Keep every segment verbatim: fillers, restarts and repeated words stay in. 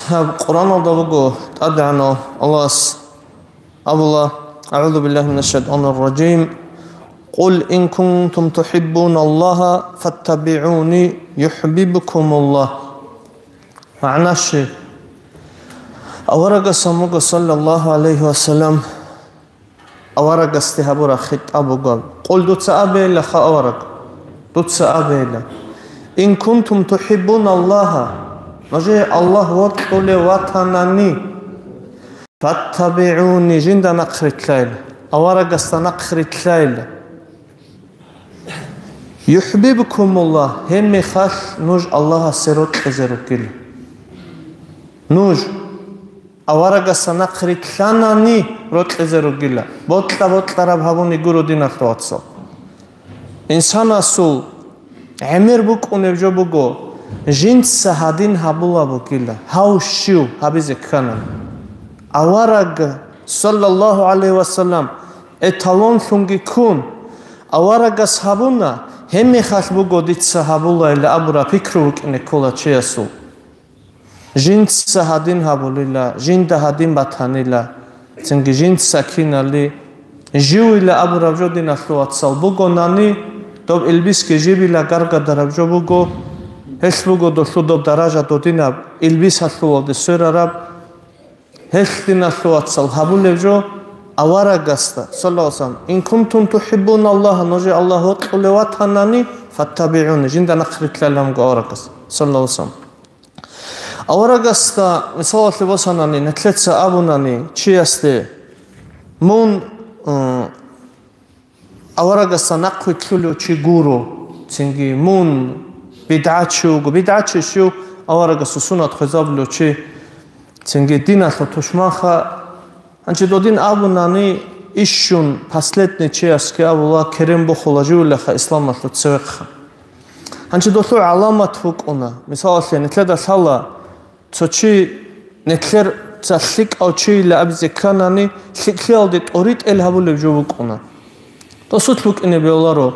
Гьаб Къуръаналда буго, ТӀадегӀанав Аллагьас абула: «АгӀузу биллагьи минаш шайтӀанир ражим. Къул ин кунтум тухӀиббуналлагьа, фаттабигӀуни, юхӀбибкумуллагь». МагӀна щиб? Аварагас гьамуго, саллаллагьу гӀалайгьи ва саллам, аварагасде гьабураб хитӀаб буго: «Къул», дуца абейилаха, авараг, дуца абейила: «Ин кунтум тухӀиббуналлагьа», нужее Аллагь вокьулев ватанани, «фаттабигӀуни», жинда нахърилълъайила, аварагасда нахърилълъайила. «ЮхӀбибкумуллагь», гьебмехалъ нуж Аллагьасе рокьизе ругила. Нуж аварагасда нахърилълъанани рокьизе ругила. Бокьа-бокьараб гьабуни гуро, диналъул вацал. Инсанасул гӀемер букӀунеб жо буго, жинца гьадин гьабулеб бугила, гьав щив гьабизе кканани. Авараг, саллаллагьу гӀалайгьи ва саллам, эталонлъунги ккун, аварагас гьабуна, гьебмехалъ буго дица гьабулайилан абураб пикру букӀине ккола чиясул. Жинца гьадин гьабулила, жинда гьадин батанила, цинги жинца кинали, живила абураб жо, диналъул вацал, бугонани, доб илбисги живила гаргадараб жо буго, гьелъ буго долъул доб даража додинаб, илбисалъулалде сверараб. Гьелъ, диналъул вацал, гьабулеб жо аварагасда, саллаллагьу гӀалайгьи ва саллам: «Ин кунтум тухӀиббуналлагьа», нужее Аллагь вокьулев ватанани, «фаттабигӀуни», жинда нахърилълъайилан абуго аварагас, саллаллагьу гӀалайгьи ва саллам. Аварагасда, мисалалъе босанани, нилъеца абунани чиясде: «Мун, м, аварагасда нахърилълъулев чи гуро», цинги: «Мун бидгӀачи вуго». БидгӀачи щив? Аварагасул суннат хвезабулев чи, цинги диналъул тушманха. Гьанже додин абунани, ишщун последний чиясги абула, керен бухула живилаха исламалъул цевехъа. Гьанже долъул гӀаламат букӀуна. Мисалалъе, нилъеда лъала, цо чи, нилъер цо лъикӀав чийила абизе кканани, лъикӀлъиялде тӀоритӀел гьабулеб жо букӀуна. Досулъ букӀине бегьуларо,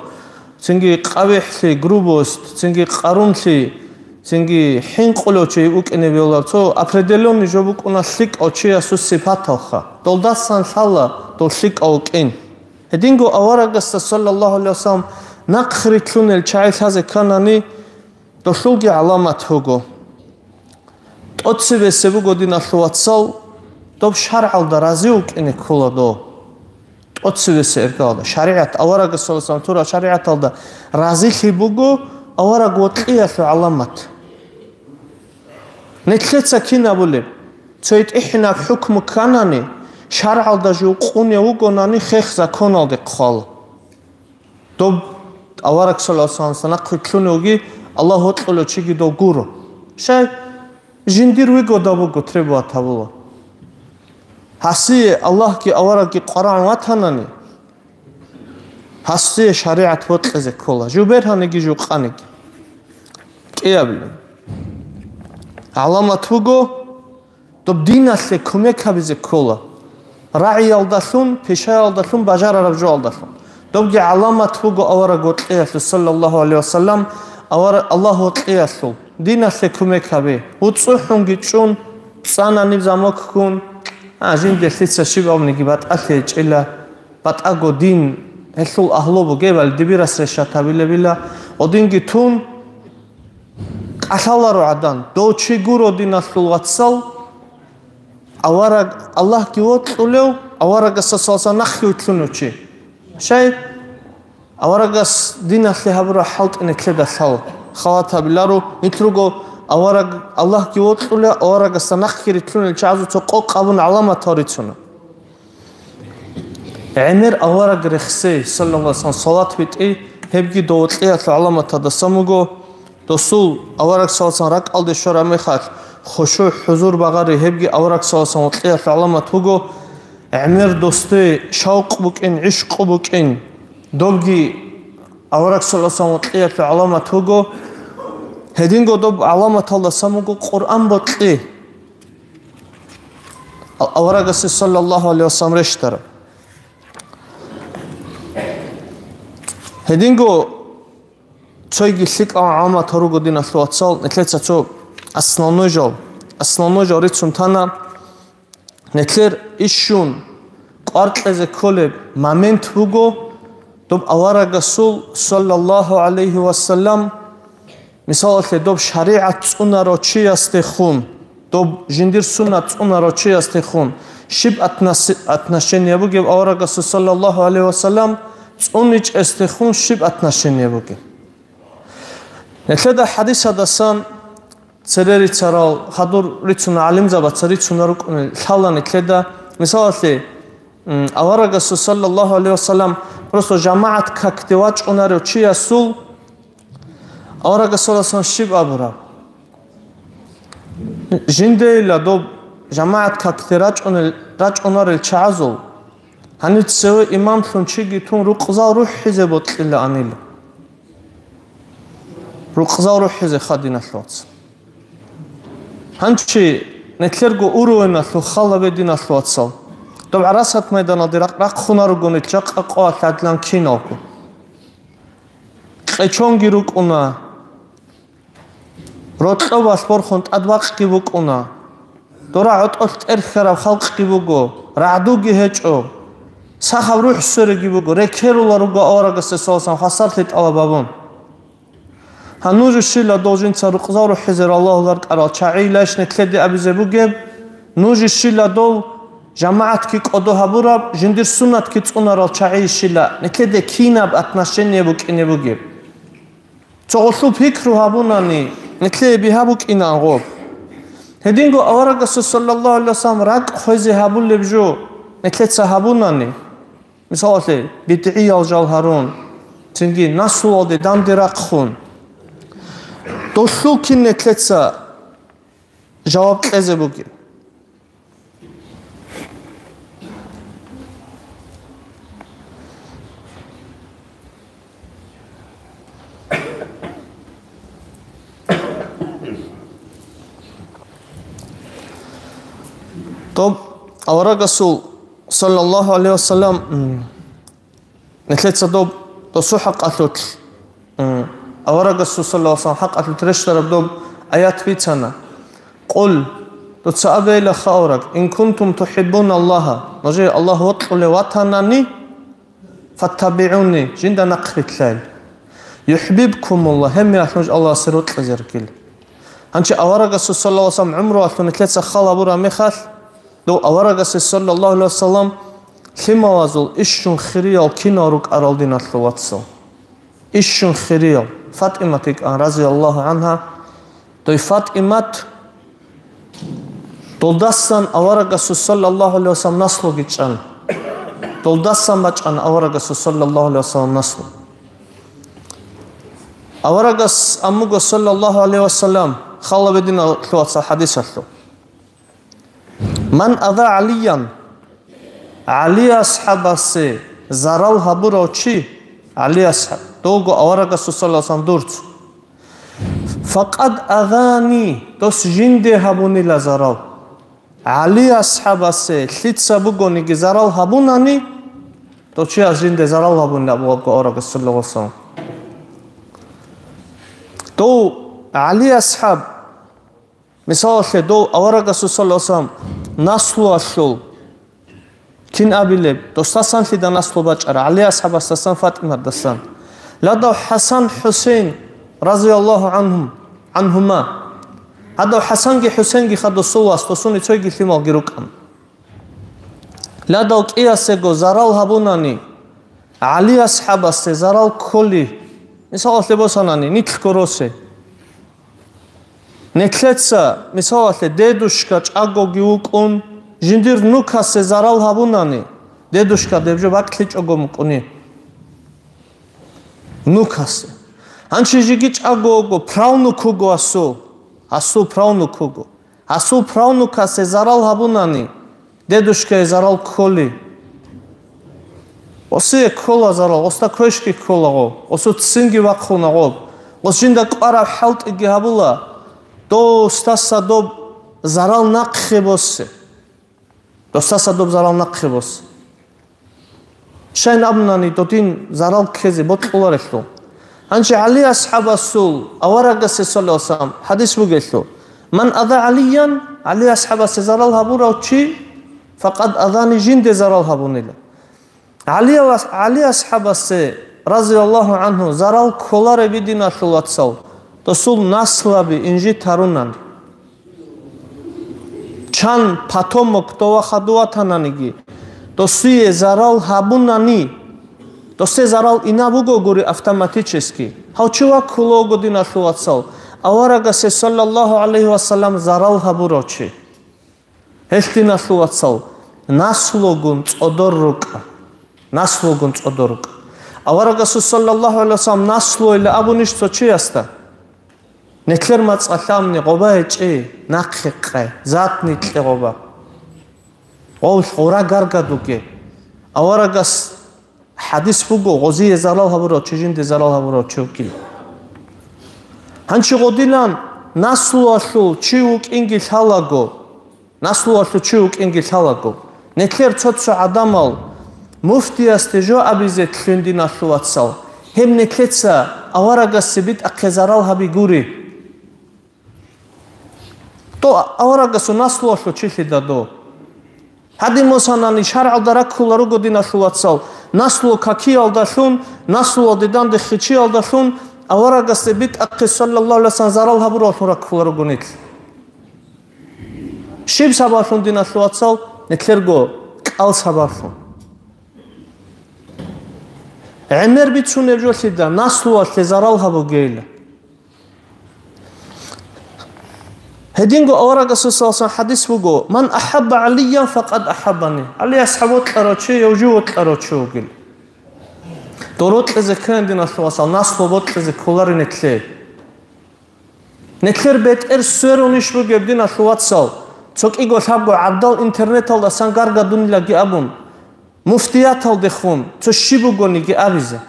цинги къабихӀлъи, грубость, цинги къарумлъи, цинги хӀинкъулев чи вукӀине бегьуларо. Цо определённый жо букӀуна лъикӀав чиясул сипаталха. Долдасан лъала дол лъикӀав вукӀин. Гьединго аварагасда, саллаллагьу гӀалайгьи ва саллам, нахърилълъунел чагӀи лъазе кканани, долъулги гӀаламат буго. ТӀоцебесеб буго, диналъул вацал, доб шаргӀалда рази вукӀине ккола дов. ТӀоцебесеб иргалда шаригӀат, аварагас, саллаллагьу гӀалайгьи ва саллам, турал шаригӀаталда разилъи буго авараг вокьиялъул гӀаламат. Нилъеца кин абулеб? Цо гьитӀинаб хӀукму кканани, шаргӀалда жив къунев вугонани, хех законалде хъвала. Доб авараг, саллаллагьу гӀалайгьи ва саллам, нахърилълъунев вугев, Аллагь вокьулев чиги дов гуро. Щай? Жиндир вигода буго, требовать гьабула. Гьасие Аллагьги аварагги къварагӀун ватанани, гьасие шаригӀат вокьизе ккола, жив бергьаниги, жив къаниги. КӀиабилеб гӀаламат буго, доб диналъе кумек гьабизе ккола, рагӀиялдалъун, пишаялдалъун, бажарараб жоялдалъун. Добги гӀаламат буго авараг вокьиялъул, саллаллагьу гӀалайгьи ва саллам, авара-, Аллагь вокьиялъул, диналъе кумек гьабе. ВуцӀцӀухӀунги чӀун, цӀананиб замок ккун, а, жинде лъица щиб абуниги батӀалъи гьечӀила, батӀаго дин, гьелъул агьлу бугебали дибирас решат гьабилебила, гъодинги тун, кӀалъаларо гӀадан, дов чи гуро, диналъул вацал, авараг, Аллагьги вокьулев, аварагасда, саллаллагьу гӀалайгьи ва саллам, нахъ вилълъунев чи. Щай? Аварагас диналъе гьабураб хӀалтӀи нилъеда лъала, халат гьабиларо, нилъ руго авараг, Аллагьги вокьулев, аварагасда нахъги рилълъунел чагӀазул цо къокъ абун гӀаламатал рицуна. ГӀемер авараг рехсей, саллаллагьу гӀалайгьи ва саллам, салат битӀи, гьебги дов вокьиялъул гӀаламаталдасан буго. Досул авараг, саллаллагьу гӀалайгьи ва саллам, ракӀалде щвараб мехалъ, хушугӀ-хӀузур багъари, гьебги авараг, саллаллагьу гӀалайгьи ва саллам, вокьиялъул гӀаламат буго. ГӀемер досде шавкъ букӀин, гӀишкъу букӀин, добги авараг, саллаллагьу гӀалайгьи ва саллам, вокьиялъул гӀаламат буго. Гьединго доб гӀаламаталдасан буго Къуръан бокьи. Аварагасе, саллаллагьу гӀалайгьи ва саллам, рещтараб. Гьединго цойги лъикӀал гӀаламатал руго, диналъул вацал, нилъеца цо основной жал, основной жо рицун тана. Нилъер ишщун кӀвар кьезе кколеб момент буго, доб аварагасул, саллаллагьу гӀалайгьи ва саллам, мисалалъе, доб шаригӀат цӀунаро чиясдехун, доб жиндир суннат цӀунаро чиясдехун, щиб относи-, отношение бугеб аварагасул, саллаллагьу гӀалайгьи ва саллам, цӀуничӀесдехун щиб отношение бугеб? Нилъеда хадисадасан цере рицарал, хадур рицуна гӀалимзабаца рицуна рукӀунел лъала нилъеда. Мисалалъе, м, аварагасул, саллаллагьу гӀалайгьи ва саллам, просто жамагӀат какде вачӀунарев чиясул аварагасул, саллаллагьу гӀалайгьи ва саллам, щиб абураб? Жиндейила доб жамагӀат какде рачӀунел-, рачӀунарел чагӀазул, гьанив цеве имамлъун чиги тун рукъзал рухӀизе бокьилаанила. Рукъзал рухӀизе ха, диналъул вацал. Гьанчи нилъерго уровеналъул халабе, диналъул вацал. Доб гӀарасат майданалде ракъ-, рахъунаруго нилъ жакъа къоялъ гӀадлан киналго. Къечонги рукӀуна, рокьобалъ борхун тӀадбакъги букӀуна. Дора гӀотӀолъ тӀерхьараб халкъги буго, рагӀдуги гьечӀо, сахаб рухӀ свериги буго, рекерула руго аварагасде, саллаллагьу гӀалайгьи ва саллам, хвасарлъи тӀалаб гьабун. Гьанужу щила дол жинца рукъзал рухӀизе раллагьулар кӀарал чагӀийилайищ нилъеде абизе бугеб? Нужи щила дол жамагӀатги кӀодо гьабураб, жиндир суннатги цӀунарал чагӀийищила нилъеде кинаб отношение букӀине бугеб? Цо гъолъул пикру гьабунани, нилъее бигьа букӀинаан гъоб. Гьединго аварагасул, саллаллагьу гӀалайгьи ва саллам, ракӀ хвезе гьабулеб жо нилъеца гьабунани, мисалалъе, бидгӀиял жал гьарун, цинги наслуялде данде рахъун, долъул кин нилъеца жаваб кьезе бугеб? Доб аварагасул, саллаллагьу гӀалайгьи ва саллам, м, нилъеца доб досул хӀакъалъулъ, м, аварагасул, саллаллагьу гӀалайгьи ва саллам, хӀакъалъулъ рещтӀараб доб аят бицана. Къул, дуца абейила, ха авараг, ин кунтум тухӀиббуна Аллагьа, нужее Аллагь вокьулев ватанани, фаттабигӀуни, жинда нахърилълъайил. ЮхӀбибкумуллагь, гьебмехалъ нуж Аллагьасе рокьизе рукӀила. Гьанчи аварагасул, саллаллагьу гӀалайгьи ва саллам, гӀумруялъул нилъеца хал гьабураб мехалъ, дов аварагасул, саллаллагьу гӀалайгьи ва саллам, лъималазул ишщун хириял кинал рукӀарал, диналъул вацал. Ишщун хириял. ФатӀимат йикӀан, разияллагьу гӀангьа. Дой ФатӀимат, долдасан аварагасул, саллаллагьу гӀалайгьи ва саллам, наслуги чӀана. Долдасан бачӀана аварагасул, саллаллагьу гӀалайгьи ва саллам, наслу. Аварагас аммуго, саллаллагьу гӀалайгьи ва саллам, хал гьабе, диналъул вацал, хадисалъул. Ман аза ГӀалиян, ГӀали асхӀабасе зарал гьабурав чи, ГӀали асхӀаб, довго аварагасул, саллаллагьу гӀалайгьи ва саллам, дурц. Факъад азани, дос жинде гьабунила зарал. ГӀали асхӀабасе лъица бугониги зарал гьабунани, дов чияс жинде зарал гьабунила абулеб аварагас, саллаллагьу гӀалайгьи ва саллам. Дов ГӀали асхӀаб, мисалалъе, дов аварагасул, саллаллагьу гӀалайгьи ва саллам, наслуялъул кин абилеб, досдасанлъида наслу бачӀара, ГӀали асхӀабасдасан, ФатӀиматдасан. Ладав ХӀасан-ХӀусейн, разияллагьу гӀангьум, гӀангьума. Гьадав ХӀасанги ХӀусейнги ха досул вас, досуни цойги лъималги рукӀан. Ладав кӀиясего зарал гьабунани, ГӀали асхӀабасде зарал кколи, мисалалъе босанани, нилъго росе. Нилъеца, мисалалъе, дедушка чӀагоги вукӀун, жиндир нукасе зарал гьабунани, дедушка деб жо бакӀлъичӀого мукӀуни. Нукасе. Гьанчи жиги чӀаго вуго, правнук вуго асул. Асул правнук вуго. Асул правнукасе зарал гьабунани, дедушкае зарал кколи. Осие ккола зарал, осда квешги ккола гъо, осу ццинги вахъуна гъоб, ос жинда кӀвараб хӀалтӀиги гьабула, дов устаса доб зарал нахъе босе. Досаса доб зарал нахъе босе. Щайин абунани, додин зарал ккезе бокьуларелъул. Гьанже ГӀали асхӀабасул аварагасе, саллаллагьу гӀалайгьи ва саллам, хӀадис бугелъул: «Ман аза ГӀалиян, ГӀали асхӀабасе зарал гьабурав чи, факъат азани жинде зарал гьабунила. ГӀали ас-, ГӀали асхӀабасе, разияллагьу гӀангьу, зарал кколареби, диналъул вацал, досул наслаби инжит гьарунани. Чан потомок дова хадув ватананиги, досие зарал гьабунани, досде зарал инаб бугогури автоматически. Гьав чи ваккула вуго, диналъул вацал, аварагасе, саллаллагьу гӀалайгьи вассалам, зарал гьабурав чи. Гьелъ, диналъул вацал, наслугун цӀодор рукӀа. Наслугун цӀодор рукӀа. Аварагасул, саллаллагьу гӀалайгьи вассалам, наслуила абунищ цо чиясда? Нилъер мацӀалъ абуни, гъоба гьечӀей, нахъе къай, зат нилъе гъоба. Гъов гъура гаргадуге. Аварагас хӀадис буго, гъозие зарал гьабурав чи жинде зарал гьабурав чи вукӀин. Гьанчи гъодилан наслуялъул чи вукӀинги лъалаго, наслуялъул чи вукӀинги лъалаго, нилъер цо-цо гӀадамал муфтиясде жо абизе лъугьин, диналъул вацал, гьеб нилъеца аварагасде битӀахъе зарал гьаби гури. То аварагасул наслуялъул чилъида до. Гьадин, масалан, шаргӀалда раккула руго, диналъул вацал, наслу какиялдалъун, наслуялде данде хичиялдалъун аварагасде битӀахъе, саллаллагьу гӀалайгьи вассалам, зарал гьабураллъун раккула руго нилъ. Щиб сабаблъун, диналъул вацал? Нилъерго кӀал сабаблъун. ГӀемер бицунеб жолъида наслуялъе зарал гьабугейилан. Гьединго аварагасул, саллаллагьу гӀалайгьи вассалам, хӀадис буго: «Ман ахӀабба ГӀалиян, факъад ахӀаббани». ГӀали асхӀаб вокьарав чи, гьев жив вокьарав чи вугил. Дорокьизе ккани, диналъул вацал, наслу бокьизе кколари нилъее. Нилъер бетӀер сверунищ бугеб, диналъул вацал, цо кӀиго лъабго гӀабдал интернеталдасан гаргадунилаги абун, муфтияталдехун цо щиб бугониги абизе.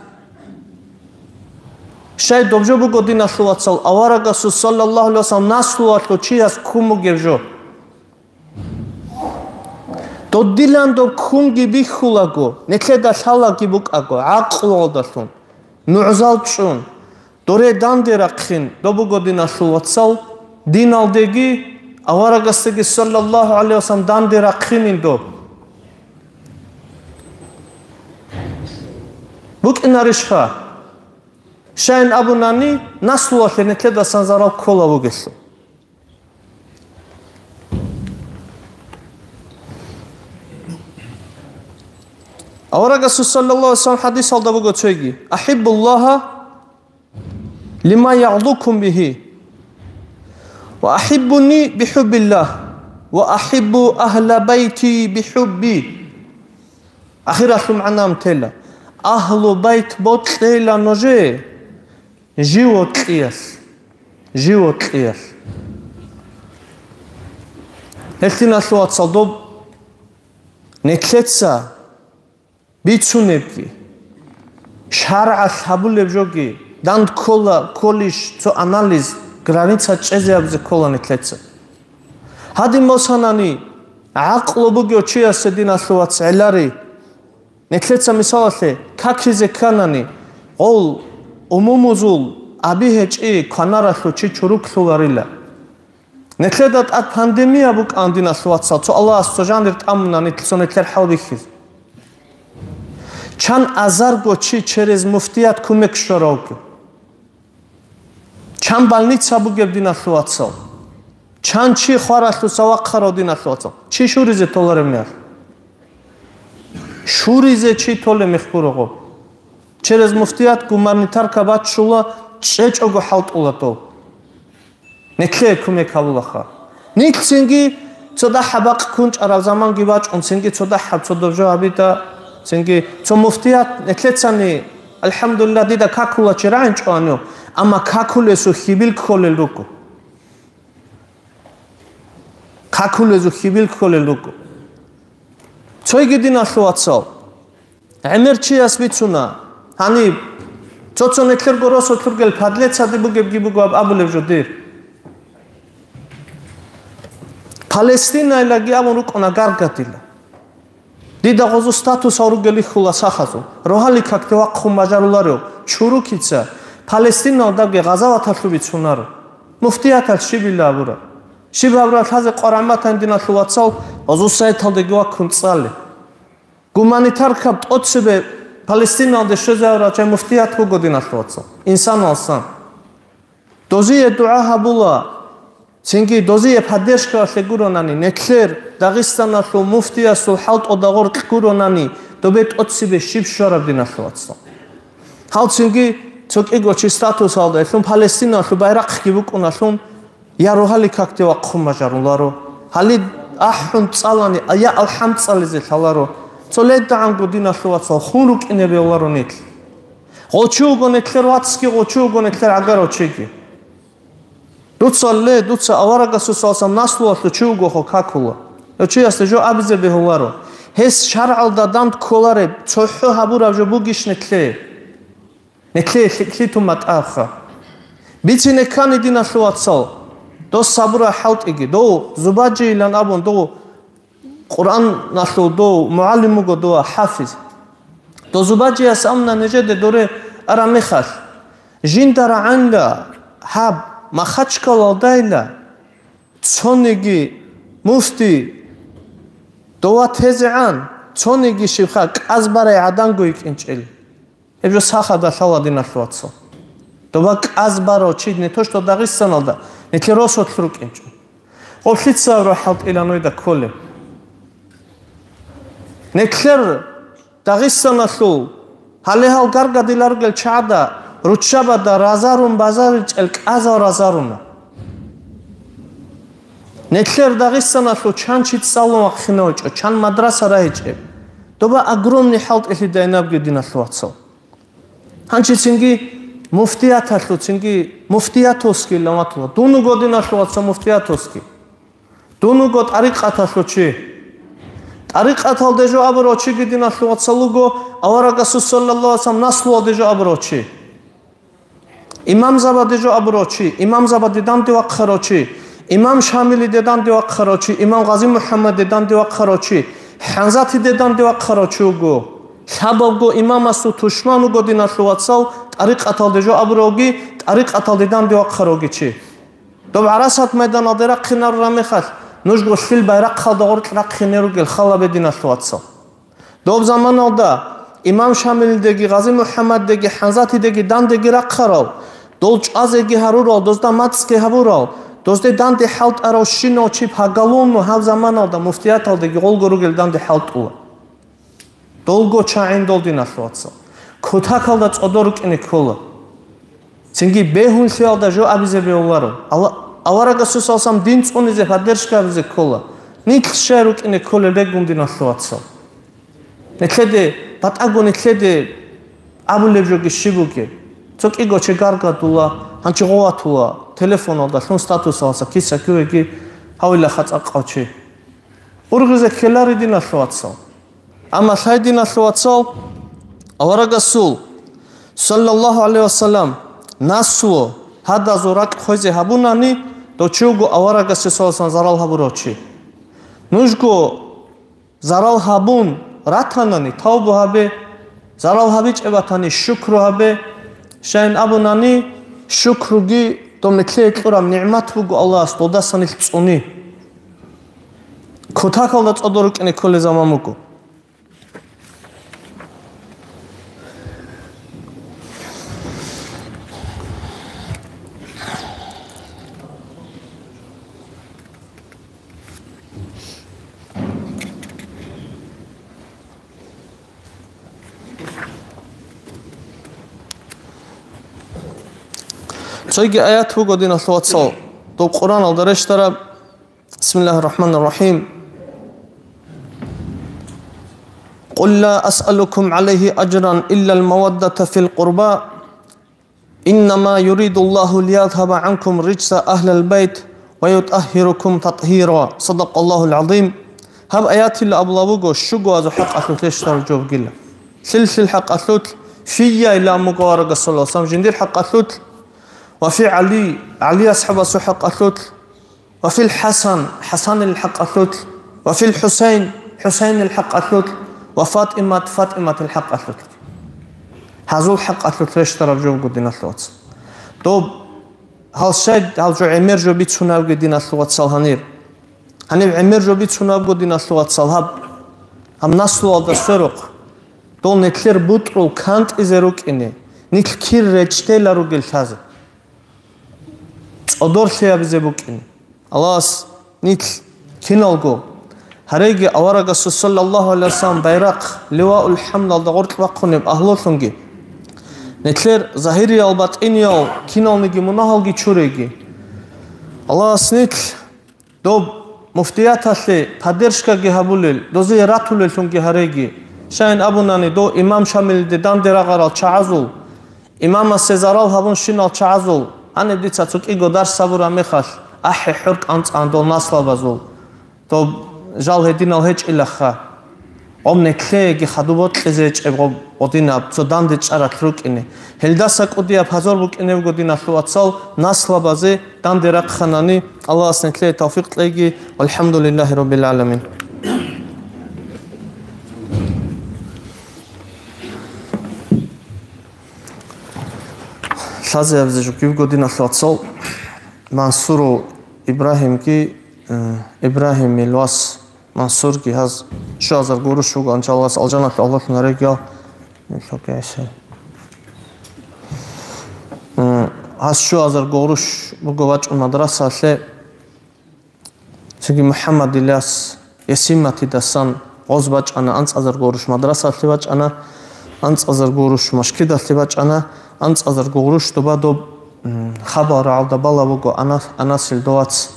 Щай доб жо буго, диналъул вацал, аварагасул, саллаллагьу гӀалайгьи вассалам, наслуялъул чияс ккун бугеб жо. Додилан доб ккунги бихьулаго, нилъеда лъалаги букӀаго, гӀакълуялдалъун, нугӀзал чӀун, доре данде рахъин доб буго, диналъул вацал, диналдеги, аварагасдаги, саллаллагьу гӀалайгьи вассалам, данде рахъинин доб. БукӀинарищха? Щайин абунани, наслуялъе нилъедасан зарал ккола вугелъул. Аварагасул, саллаллагьу гӀалайгьи вассалам, хӀадисалда буго цойги: «АхӀиббуллагьа лима ягъзукум бигьи, ва ахӀиббуни бихӀуббиллагь, ва ахӀиббу агьла байти бихӀубби». Ахиралъул магӀна тела: агьлу байт бокьейила нужее, жив вокьиялъ, жив вокьиялъ. Гьелъиналъул вацал доб нилъеца бицунебги, шаргӀалъ гьабулеб жоги, данд ккола, кколищ цо анализ, граница чӀезе гьабизе ккола нилъеца. Гьадин босанани, гӀакълу бугев чиясе, диналъул вац, гӀелари. Нилъеца мисалалъе, какизе кканани, гъол умумузул аби гьечӀи кванаралъув чи чуруклъуларила. Нилъеда тӀад пандемия букӀан, диналъул вацал, цо Аллагьас цо жанир тӀамуна нилъ-, цо нилъер хӀалбихьизе. Чан азарго чи через муфтият кумек щваравги. Чан больница бугеб, диналъул вацал? Чан чи хваралъуса вахъарав, диналъул вацал? Чи щуризе толареб мехалъ? Щуризе чи толеб мехалъ гурого. Через муфтият гуманитарка баччула, чӀечӀого хӀалтӀула дол. Нилъее кумек гьабулаха. Нилъ цинги цо дагьаб бакъ кунчӀараб заманги бачӀун, цинги цо дагьаб цо доб жо гьабида, цинги цо муфтият нилъецани, алхӀамдулиллагь, дида какула чи рагӀинчӀо гьанив, амма какулесул хьибил кколел руго. Какулезул хьибил кколел руго. Цойги, диналъул вацал, гӀемер чияс бицуна, гьаниб, цо-цо нилъерго росулъ ругел подлецаде бугебги буго аб-, абулеб жо дир. Палестинайлаги абун рукӀуна гаргадила. Дида гъозу статусал ругел ихьула сахазул. Рогьалил какде вахъун бажаруларев чурукица Палестиналдаги гъазаваталъуб бицунаро. Муфтияталъ щибила абура. Щиб гьабураб лъазе къварагӀматан, диналъул вацал, гъозул сайталдеги ваккун цӀале. Гуманитаркаб тӀоцебе Палестиналде щвезе гьавурав чай муфтият буго, диналъул вацал, инсаналсан. Дозие дугӀа гьабула, цинги дозие поддержкаялъе гуронани, нетлъер Дагъистаналъул муфтиясул хӀалтӀуда гъоркь гуронани, добе тӀоцебе щиб щвараб, диналъул вацал. Гьал цинги цо кӀиго чи статусалда, гьелъун Палестиналъул байрахъги букӀуналъун, я рогьалил какде вахъун бажаруларо. Гьалид ахӀун цӀалани, я алхӀам цӀализе лъаларо. Цо ледагӀанго, диналъул вацал, хун рукӀине бегьуларо нилъ. Гъочи вуго нетлъер вацги, гъочи вуго нетлъер гӀагарав чиги. Дуца ле, дуца аварагасул салсам наслуялъул чи вугохъо какула. Гьев чиясда жо абизе бегьуларо. Гьес шаргӀалда данде кколареб, цохӀо гьабураб жо бугищ нетлъе? Нетлъе лъикӀлъи тун батӀаха. Бицине ккани, диналъул вацал, дос сабура хӀалтӀиги, дов Зубаджийилан абун, дов Къуръаналъул дов мугӀалим вуго, дова хӀафиз. Дов Зубаджияс амна нижеде доре араб мехалъ, жинда рагӀанила гьаб Махачкалалдайила цониги муфти дова тезегӀан, цониги щибха кӀаз барай гӀаданго йикӀинчӀел. Гьеб жо сахада лъала, диналъул вацал. Доба кӀаз барав чи не то что Дагъистаналда, нилъер росулъ рукӀинчӀо. Гъоб лъица гьабураб хӀалтӀила нойда кколеб? Нилъер Дагъистаналъул гьале гьал гаргадиларгел чагӀада руччабада разарун базаричӀел кӀазал разаруна. Нилъер Дагъистаналъул чан чи цӀалун вахъинав вачӀо, чан мадраса рагьичӀеб. Доба огромный хӀалтӀилъи дайнабги, диналъул вацал. Гьанчи цинги муфтияталъул, цинги муфтиятовский ламатула. Дун вуго, диналъул вацал, муфтиятовский. Дун вуго тӀарикъаталъул чи. ТӀарикъаталде жо абурав чиги, диналъул вацал, вуго аварагасул саллаллагьу гӀалайгьи вассалам наслуялде жо абурав чи. Имамзабаде жо абурав чи, имамзабаде данде вахъарав чи, имам Шамилиде данде вахъарав чи, имам Гъази МухӀаммадде данде вахъарав чи, ХӀанзатиде данде вахъарав чи вуго. Лъабабго имамасул тушман вуго, диналъул вацал, тӀарикъаталде жо абуравги, тӀарикъаталде данде вахъаравги чи. Доб ГӀарасат майданалде рахъинарураб мехалъ, нужго лъил байрахъалда гъоркь рахъине ругел халабе, диналъул вацал. Доб заманалда имам Шамилдеги, Гъази МухӀаммаддеги, ХӀанзатидеги дандеги рахъарал, дол чӀвазеги гьарурал, дозда мацӀги гьабурал, дозде данде хӀалтӀаравщинав чи поголовно гьаб заманалда муфтияталдеги гъолго ругел данде хӀалтӀула. Долго чагӀин дол, диналъул вацал. Кутакалда цӀодор рукӀине ккола. Цинги бегьунлъиялда жо абизе бегьуларо. Алла-, аварагасул салсам дин цӀунизе поддержка абизе ккола. Нилъ щай рукӀине кколел регун, диналъул вацал. Нилъеде, батӀаго нилъеде абулеб жоги щиб бугеб? Цо кӀиго чи гаргадула, гьанчи гъоватула, телефоналда лъун статусалса киса кивеги гьавила хацӀа къав чи. Ургъизе ккелари, диналъул вацал. Амма лъай, диналъул вацал, аварагасул, саллаллагьу гӀалайгьи вассалам, наслу гьадазул ракӀ хвезе гьабунани, дов чи вуго аварагасе саллаллагьу гӀалайгьи вассалам зарал гьабурав чи. Нужго зарал гьабун ратанани, тавбу гьабе, зарал гьабичӀеб батани, шукру гьабе, щайин абунани, шукруги доб нилъее кьураб нигӀмат буго Аллагьас, долдасан нилъ цӀуни. Кутакалда цӀодор рукӀине кколел заман буго. Цоги аят буго, диналъул вацал, доб Къуръаналда рещтараб. بسم الله الرحمن الرحيم. قل لا أسألكم عليه أجرا إلا المودة في القربى، إنما يريد الله ليذهب عنكم رجس أهل البيت ويطهركم تطهيرا. صدق الله العظيم. Гьаб аятилла абула буго, щуго азу хӀакъалъулъ рещтараб жо бугила. Лъил-лъил хӀакъалъулъ, фийяйилан буго аварагас саллаллагьу гӀалайгьи вассалам, жиндир хӀакъалъулъ, ва фи ГӀали, ГӀали асхӀабасул хӀакъалъулъ, ва фил ХӀасан, ХӀасанил хӀакъалъулъ, ва фил ХӀусайн, ХӀусайнил хӀакъалъулъ, ва ФатӀимат, ФатӀиматил хӀакъалъулъ. Гьазул хӀакъалъулъ рещтараб жо буго, диналъул вацал. Доб Гьал щай гьал жо гӀемер жо бицунабги, диналъул вацал, гьанир? Гьаниб гӀемер жо бицунабго, диналъул вацал, гьаб, гьаб наслуялда сверухъ, дол нилъер бутӀрул кантӀизе рукӀине, нилъ кир речӀтела ругел лъазе, цӀодорлъи гьабизе букӀине. Аллагьас нилъ киналго, гьареги аварагасул саллаллагьу гӀалайгьи вассалам байрахъ, ливаул хӀамдалда гъоркь бахъунеб агьлулъунги, нилъер загьириял-батӀиниял киналниги мунагьалги чуреги. Аллагьас нилъ доб муфтияталъе поддержкаги гьабулел, дозие ратулеллъунги гьареги. Щайин абунани, дов имам Шамилиде данде рагъарал чагӀазул, имамасе зарал гьабунщинал чагӀазул, гьаниб дица цо кӀиго дарс гьабураб мехалъ, ахӀи-хӀур кӀанцӀан дол наслабазул, доб жал гьединал гьечӀилаха. Гъоб нилъееги хадуб бокьизе гьечӀеб гъоб гъодинаб цо данде чӀаралъ рукӀине. Гьелдаса кӀудияб пазор букӀинебго, диналъул вацал, наслабазе данде рахъанани. Аллагьас нилъее тавфикъ кьеги. ВалхӀамдулиллагьи раббил гӀаламин. Лъазе гьабизе жо буго, диналъул вацал, Мансуров Ибрагьимги, э, Ибрагьимил вас Мансурги, гьаз щуазар гуруш буго, анчалас алжаналъ аллалъун гьарегиял. М, гьас щуазар гуруш буго вачӀун мадрасалъе. Цинги МухӀаммад Иляс Ясиматидасан гъоз бачӀана, анцӀазар гуруш мадрасалъе бачӀана, анцӀазар гуруш машкидалъе бачӀана, анцӀазар гуруш доба доб, м, хабар рагӀалда бала буго Ана-, Анасил довац.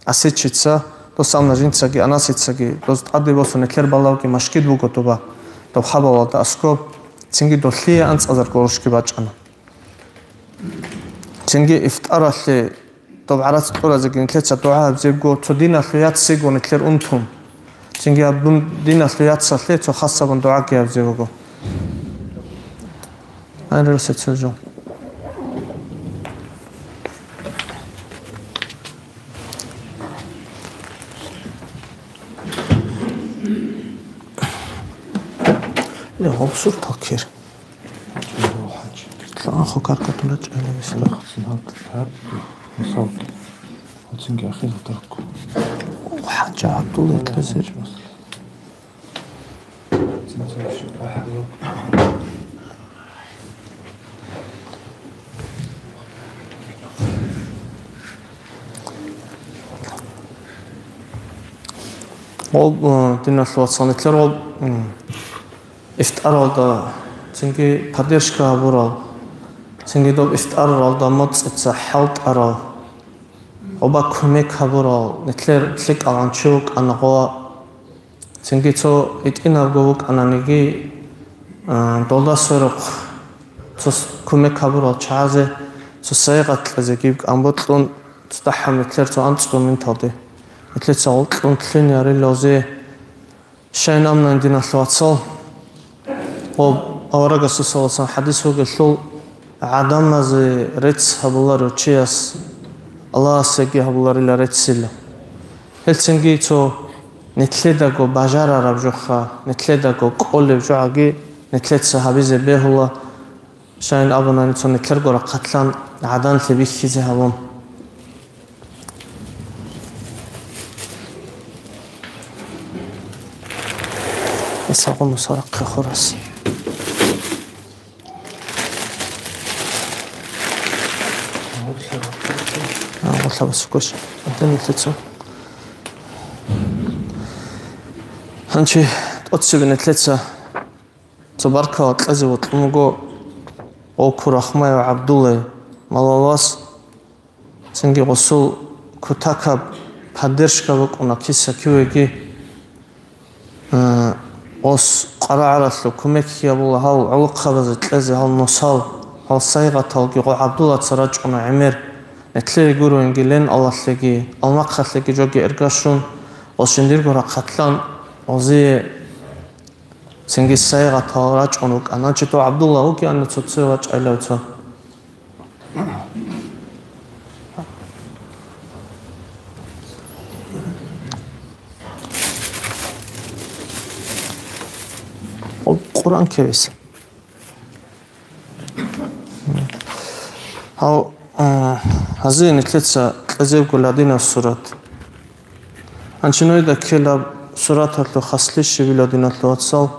Асичица, дос амна жинцаги Анасицаги, дос тӀаде босун нилъер балавги машгид буго доба, доб хабалалда аскоб, цинги долъие анцӀазар гурушги бачӀана. Цинги ифтаралъе доб гӀарац кьуразеги нилъеца дугӀа гьабзебго, цо диналъул яцего нилъер унтун. Цинги гьаб дун диналъул яцалъе цо хасабун дугӀаги гьабзе буго. Гьанже росецо жо. Ле, гъоб суртал ккер. ЛъагӀан хъукар катун рачӀайла весела. Мисал, оцинги ахирал таркку. ХӀанча ГӀабдулла итлъазе. Гъоб, э, диналъул вацал, нилъер гъоб, м, ифтаралда, цинги поддержка гьабурал, цинги доб ифтаралда моцӀица хӀалтӀарал, гъоба кумек гьабурал, нилъер лъикӀал гьанчи вукӀана гъо. Цинги цо гьитӀинабго вукӀананиги, а, долда сверухъ цо с-, кумек гьабурал чагӀазе цо сайгъат кьезе гиб кӀамбокьун, цо дагьаб метлер цо анцӀго минуталде. Метлеца гъоркьун лъуни арилалзе, щайин амнан, диналъул вацал. Гъоб аварагасул саллаллагьу гӀалайгьи вассалам хӀадис вугелъул, гӀадамазе рецц гьабуларев чияс Аллагьасеги гьабуларила реццила. Гьелцинги цо нилъедаго бажарараб жоха, нилъедаго кӀолеб жогӀаги нилъеца гьабизе бегьула, щайин абунани цо нилъерго рахъалъан гӀаданлъи бихьизе гьабун. Исагъун мусарахъе хурас. А, гъолъа басуккош. Гьанчи тӀоцебе нилъеца цо баркала кьезе вокьун вуго Оку Рахмаев ГӀабдуллай, малалвас. Цинги гъосул кутакаб поддержка букӀуна киса-кивеги. Э, гъос къарагӀаралъув кумек гьабула гьал гӀолохъабазе кьезе гьал нусал, гьал сайгъаталги гъо ГӀабдуллаца рачӀуна гӀемер. Нилъее гуроинги лен Аллагьлъеги, алмахъалъеги жоги эргашун, гъос жиндирго рахъалъан гъозие цинги сайгъатал рачӀун рукӀана. Чи то ГӀабдулла вукӀианна цо-цо вачӀайилав цо. Къуръан ккевес. Гьав, а, Гьазие нилъеца кьезебго ладинаб сурат. Анчинойда ккелаб сураталъул хаслъи щибила, диналъул вацал?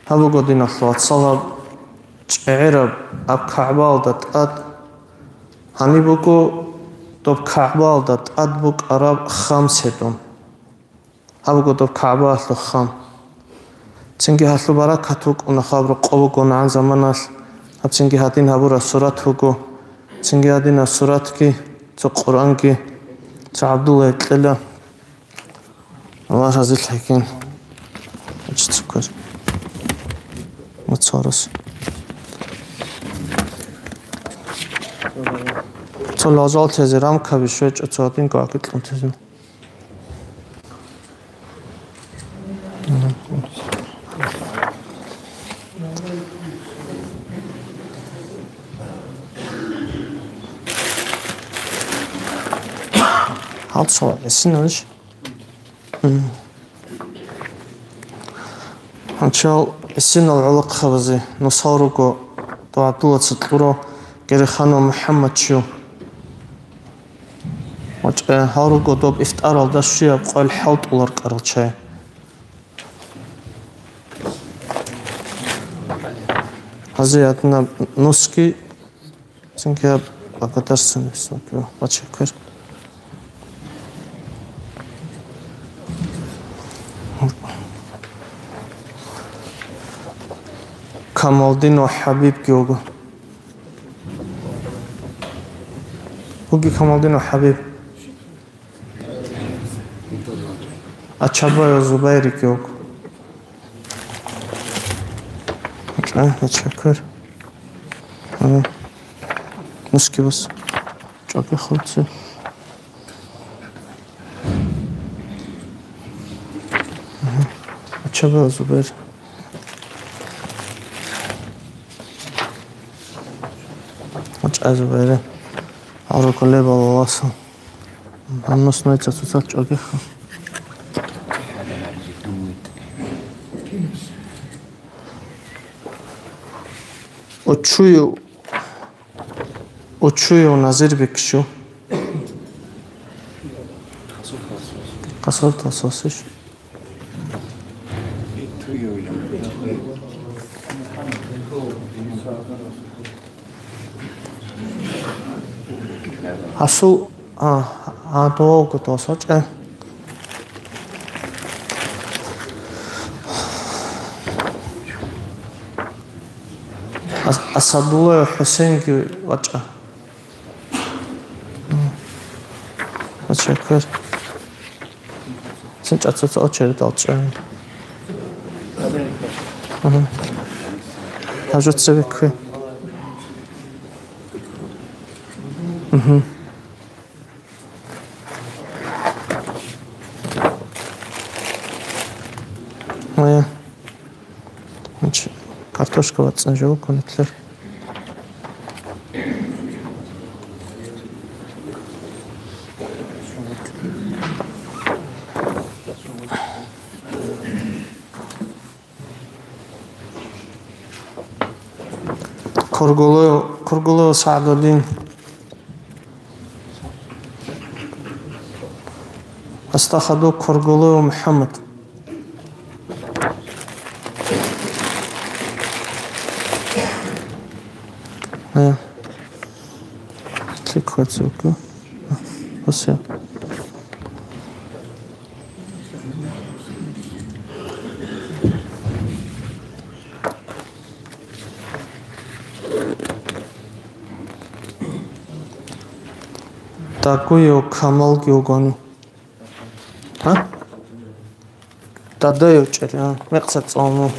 Гьаб буго, диналъул вацал, гьаб чӀегӀераб аб КагӀбаялда тӀад, гьаниб буго доб КагӀбаялда тӀад букӀараб хам цедун. Гьаб буго доб КагӀбаялъул хам. Цинги гьалъул баракат букӀуна, хаб рокъоб бугонаан заманалъ, гьаб цинги гьадин гьабураб сурат буго, цинги гьадинаб суратги, цо Къуръанги, цо ГӀабдулла кьела. Аллагь разилъагьин. Гьачи цукер. Муцарус. Цо лажал тезе рамкаби щвечӀо, цо гьадин гакӀи кьун тезе. Гьалцо гӀисиналищ? Гьанчал гӀисинал гӀолохъабазе нусал руго дов ГӀабдуллаца кьурав Гереханов МухӀаммад чив. ВачӀа, гьал руго доб ифтаралда щуяб къойл хӀалтӀулар кӀарал чай. Гьазе гьадинаб нусги, цинги гьаб благодарственность, бачаккар. Камалдин ва ХӀабибги вуго. Вуги Камалдин ва ХӀабиб. Ачабаев Зубайрги вуго. Гьа, гьачаккар. Гьа. Нусги бус. ЧӀоги хурци. Гьа. Ачабаев Зубайр. ВачӀа Зубайр. Гьаврукалеб балаласан. Гьаннус нойца цоцалъ чӀогиха. Очуев, Очуев Назирбек щу. Хасав тасосиш. Гьасул, а, а, довго досочӀа. Ас-, Асадулла ХӀусейнги вачӀа. М. Вачаккар. Син чӀацаца очередь алчӀай. Мгм. Гьажуца биккуй. Мгм. Моя. Значит, картошка вацӀцӀан жо кунетлъер. Кургулев, Кургулев СагӀдудин. Астахадук Кургулев МухӀаммад. Э. Кликать ссылку. Все. Такую Камалги угону. А? Дадаю чӀел, а? Мекъса цӀолму.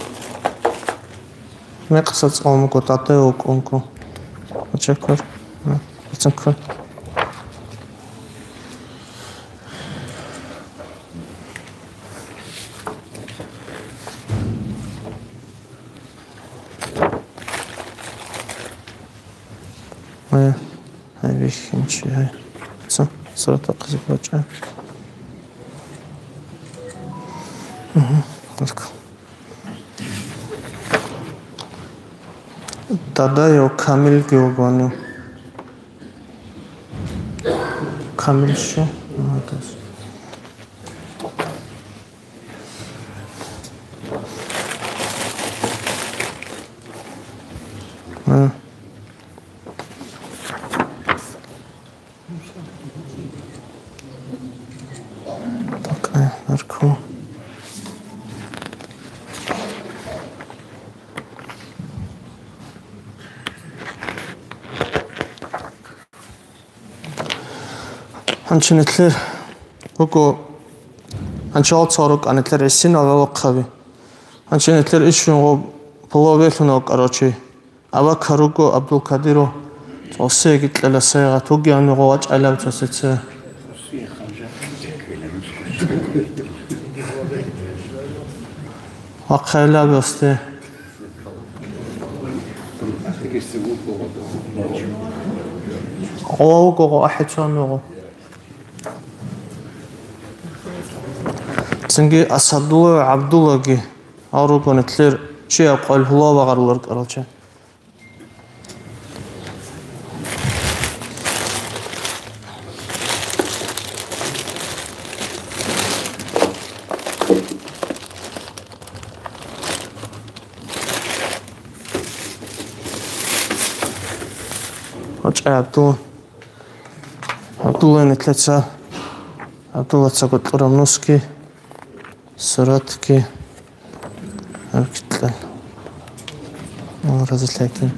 Мекъса цӀолмуго дадаю укӀунку. Очакур. А? Ицунку. Гье, гьай бихьинчи, гьай. Цо, сурат ахъизе бачӀа. Мгм. Дадаю Камилги вугони. Камил щу? Молодец. А. Пока, нарко. Гьанчи нилъер руго, гьанчи валцал рукӀа нилъер гӀисинал валухъаби. Гьанчи нилъер ишвин гъоб пулав велъунал, короче. Абакар руго Абдулкадиру, цо сеги кьела сайгъат вугевни гъо вачӀайилав цо сеце. Вахъайилав гьосде. Гъо вуго гъо ахӀи цо нугъо. Цинги Асадулла ГӀабдуллаги гьал руго нилъер чиял къвел гьулав багъарулар кӀаралча. ВачӀа ГӀабдулла. ГӀабдулла нилъеца, ГӀабдуллаца гъоркьураб нуски, суратги, гьаб кьел. Аллагь разилъаги.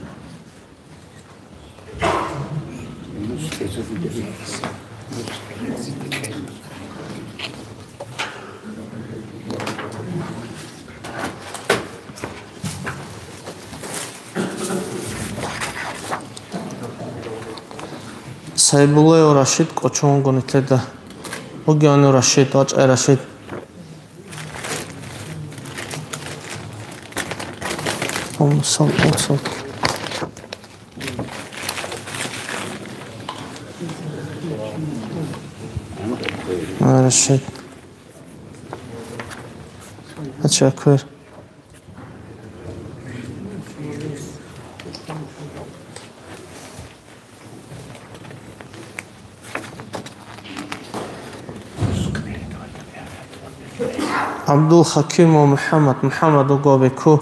Сайбуллаев Рашид кӀочон вуго нилъеда. Вугевани Рашид, вачӀай Рашид. Омсал, омсал. А, Рашид. Ача, квер. Абдул Хаким ва МухӀаммад, МухӀаммад вуго бекку.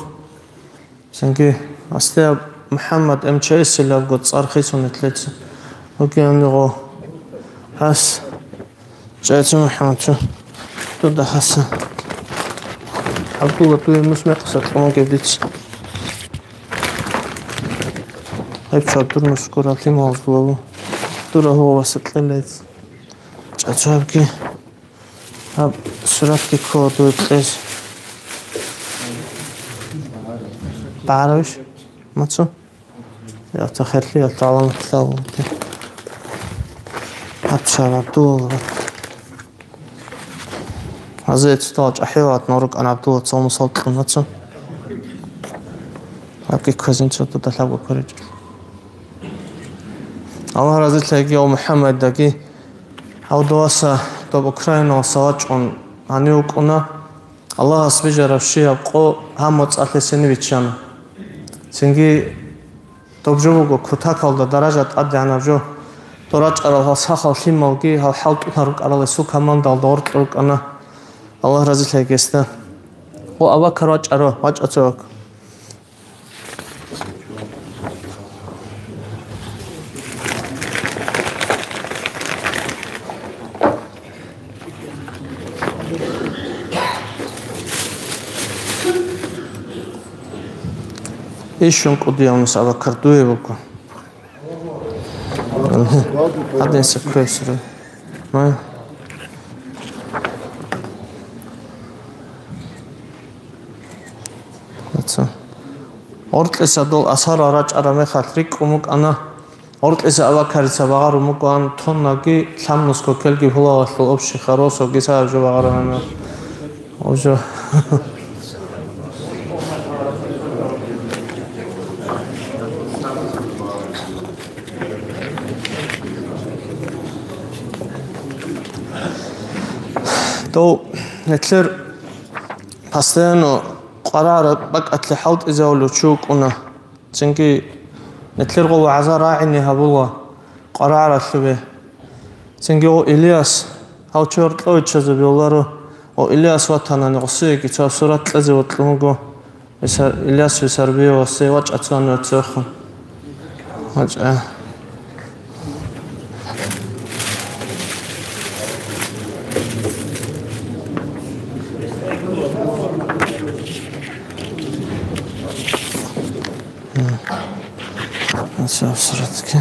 Цинги асде МухӀаммад МЧС-илабго цӀар хисун итлъеца. Вугевни гъо. Гьас. ЧӀайцин МухӀаммад, цо. Дуда гьаса. ГӀабдулла, дуе нус мекъса кьун бугеб дица. Гьеб чвад дур нус гуралъи мугьазулаву. Дура гьугъа васа кьелец. ЧӀацӀабги. Гьаб суратги ккола дуе кьез. Багьаравищ? Мацу? Ялта херлъи, ялта гӀаламат лъалалде. Гьаб чваб ГӀабдулла. Гьазе цо чӀахӀиял ватун рукӀана ГӀабдулла цо мусал кьун, мацу. Гьабги кквезин цо дуда лъабго ккваричӀел. Аллагь разилъаги ва МухӀаммаддаги. Гьав доваса доб Украинаваса вачӀун гьанив вукӀуна. Аллагьас бижараб щибаб къо гьаб моцӀалъе сени биччана. Цинги доб жо буго кутакалда даража тӀадегӀанаб жо. ДорачӀарал гьал сахал лъималги гьал хӀалтӀулъа рукӀарал гьесул командалда гъоркье рукӀана. Аллагь разилъаги гьесда. О, Абакар вачӀаро, вачӀа цевак. Ишун кӀудияв нус Абакар дуе буго. Гьадинса квесра. Ма? Аца. Гъоркьиса дол асар рачӀараб мехалъ рикӀкӀун букӀана. Гъоркьиса Абакарица багъарун букӀан тоннаги лъабнус кокелги гьулавалъул общий харосовги сагӀаб жо багъарана. Уже. Дов нилъер постоянно къварагӀараб бакӀалъе хӀалтӀизавулев чи вукӀуна. Цинги нилъерго вагӀза рагӀине гьабула къварагӀаралъуве. Цинги гъо Ильяс, гьав чи гьоркьовичазаб йоларо, гъо Ильяс ватанани гъосиеги цо сурат кьезе вокьун вуго, Висар-, Ильяс Висарбиевасе вачӀа цони цохун. ВачӀа. М. Аса суратги.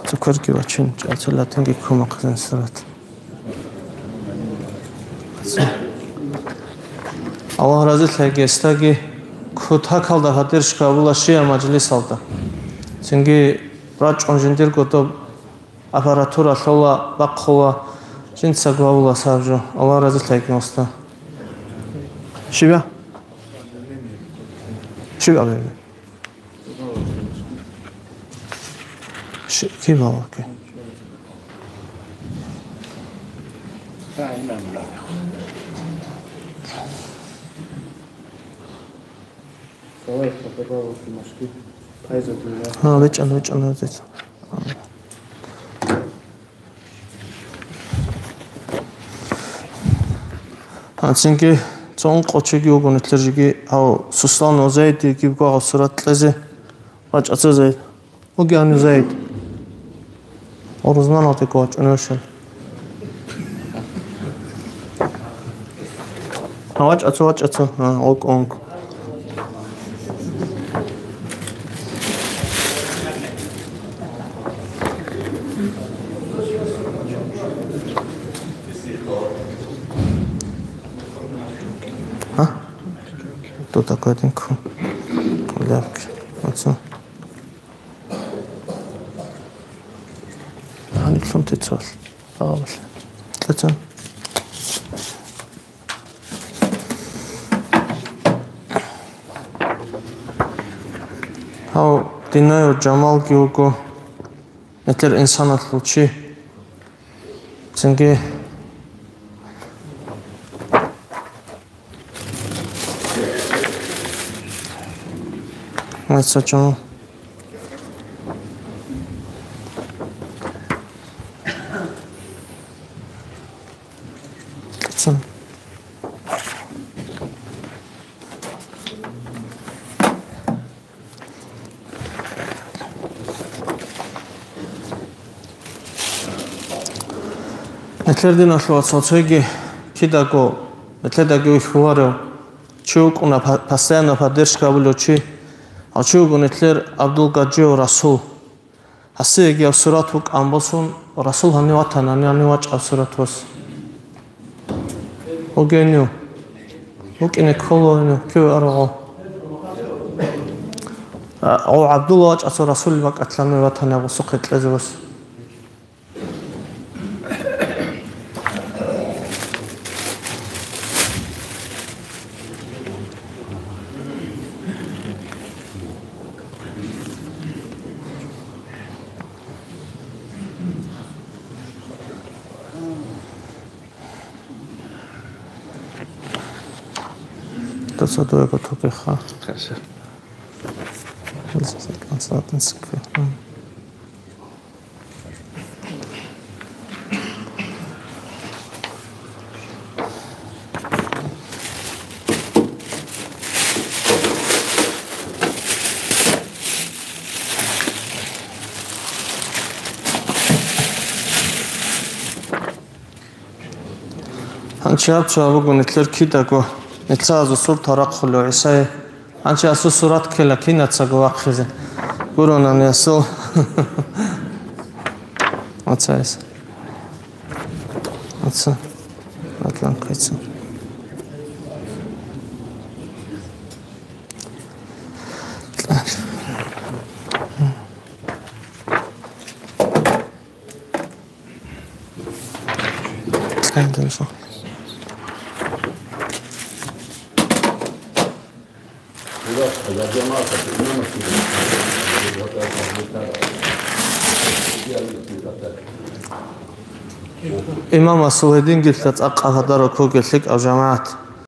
Цукерги вачин, чӀацӀи латинги кумахъизин сурат. Аллагь разилъаяги гьесдаги, кутакалда гьадир шкабула щия мажлисалда. Цинги рачӀун жиндирго доб аппаратура лъола, бахъула, жинца гвавула сабжу. Аллагь разилъаяги гьесда. Щиб я? Щиб абе? Щиб, киб гьаваки? А, вечӀан, вечӀан, вечӀан. Гьанцинги цо ункъо чиги вуго нилъер жеги, гьав Суслан ва Зайдиги гьав сурат кьезе вачӀаца Зайд. Вугев гьанив Зайд? Орузманалдего вачӀунев щал. А, вачӀаца, вачӀаца. А, ок, ок. А? Кто такой один ку? Лявки. Отцу. Гьаниб лъун тецал. Гьавал. Тецал. Гьав Динаю Жамалги вуго, нилъер инсаналъул чи. Цинги Гьесачун. Нилъер диналъул вацал, цоги кидаго нилъедаги вихьуларев чи вукӀуна, па-, постоянно поддержка гьабулев чи. Гьав чи вуго нилъер Абдул-Гаджиев Расул. Гьасиеги гьаб сурат букӀан босун, Расул гьанив ватана, гьанив вачӀа гьаб сурат бос. Вугевнив? ВукӀине кколевнив? Киве арагъо? А, гьав ГӀабдулла вачӀа цо Расул бакӀалъан ватана гъусухъе кьезе бос. Тасадуего тукеха. Хорошо. Ансатинск. Гьанчи гьаб цо гьабуго нилъер кидаго, нилъа азу сурат рахъулев ГӀисае. Гьанчи асул сурат ккела кинацаго вахъизе. Гуронани асул. Ацайс. Аца. Атланкайца. Имам асул гьедингилъа цӀакъ гьадарал ккоге лъикӀав жамагӀат.